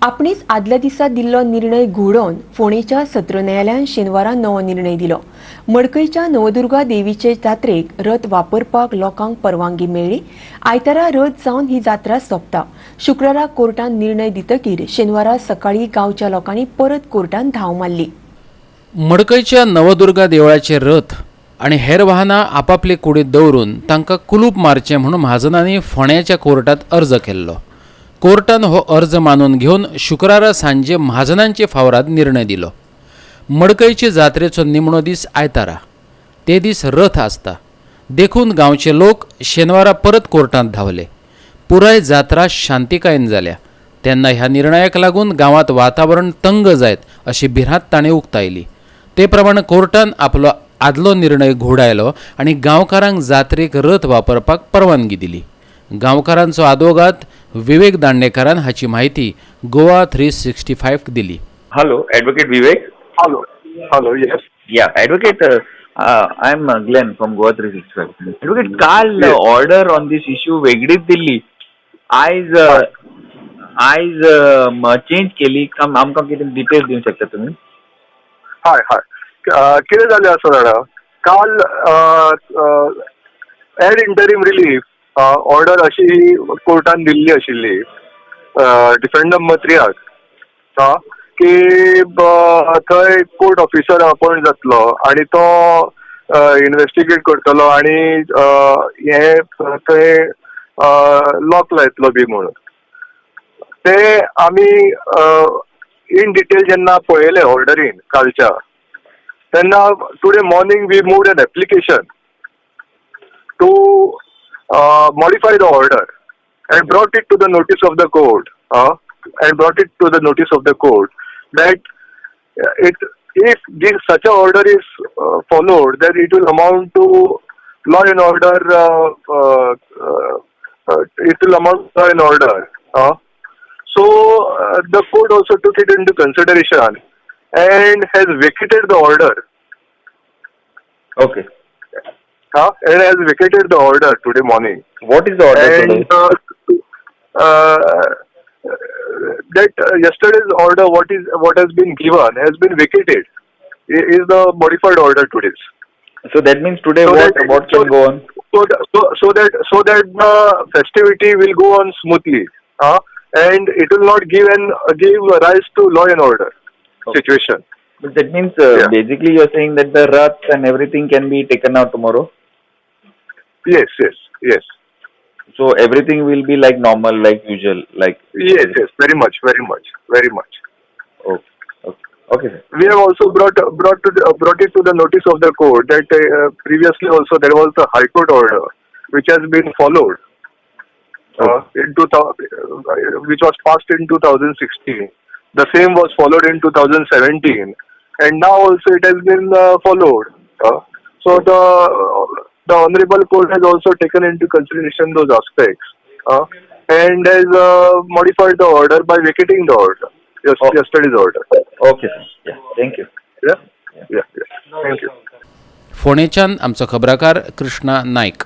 आपणेच आदल्या दिसा दिल्लो निर्णय घुंवडोवन फोंडेच्या सत्र न्यायालयान शेनवारा नवो निर्णय दिलो. मडकयच्या नवदुर्गा देवीचे जात्रेक रथ वापरपाक लोकांक परवानगी मेळ्ळी. आयतारा रथ जावन ही जात्रा सोंपता. शुक्रारा कोर्टान निर्णय दितकीर शेनवारा सकाळी गांवच्या लोकांनी परत कोर्टान धांव मारली. मडकयच्या नवदुर्गा देवळाचे रथ आनी हेर वाहनां आपापले कुडींत दवरून तांकां कुलूप मारचें म्हणून म्हाजनांनी फोंड्याच्या कोर्टांत अर्ज केल्लो. कोर्टान हो अर्ज मानून घेवन शुक्रारा सांजे म्हाजनांचे फावराद निर्णय दिलो. मडकयचे जात्रेचो निमणो दीस आयतारा, ते दीस रथ आसता, देखून गांवचे लोक शेनवारा परत कोर्टांत धांवले. पुराय जात्रा शांतिकायेन जाल्या तेन्ना ह्या निर्णयाक लागून गांवांत वातावरण तंग जायत अशी भिरांत ताणें उक्तायली. ते प्रमाण कोर्टान आपलो आदलो निर्णय घुंवडायलो आनी गांवकारांक जात्रेक रथ वापरपाक परवानगी दिली. गांवकारांचो आदवोगाद विवेक दांडेकारान हाची म्हायती गोवा 365 दिली. Hello, Advocate Vivek. Hello. Hello. Yes. Yeah, Advocate. I'm Glenn from Goa 365. Advocate, काल ऑर्डर ऑन this issue वेगळीच दिल्ली. आयज आयज चेंज केली. आमकां कितें डिटेल्स दिवंक शकता तुमी? हय हय, कितें जालें आसा जाणा, काल एड इंटरीम रिलीफ ऑर्डर अशी कोर्टान दिल्ली आशिल्ली डिफेंड नंबर थ्रियाक की थंय कोर्ट ऑफिसर अपॉयंट जातलो आनी तो इन्व्हेस्टिगेट करतलो आनी हें थंय लॉक लायतलो बी म्हणून. ते आमी इन डिटेल जेन्ना पळयलें ऑर्डरीन कालच्या तेन्ना, today morning we moved an application to modify the order and brought it to the notice of the court and brought it to the notice of the court that it if this such a order is followed, then it will amount to law and order, it will amount to law and order. So the court also took it into consideration and has vacated the order. Okay. And has vacated the order today morning. What is the order And that yesterday's order, what has been given, has been vacated. Is the modified order today's. So that means today So what what can go on? So that the festivity will go on smoothly, and it will not give rise to law and order situation. But that means basically you're saying that the rath and everything can be taken out tomorrow. Yes. So everything will be like normal, like usual, like Yes, very much, very much, very much. Okay, sir. We have also brought it to the notice of the court that previously also there was a High Court order which has been followed in 2000, which was passed in 2016. The same was followed in 2017, and now also it has been followed. So the honorable court has also taken into consideration those aspects and has modified the order by vacating the order. Yes, yesterday's order. Okay, sir. Yeah. Thank you. Yeah. Thank you. फोंडेच्यान आमचो खबराकार कृष्णा नायक.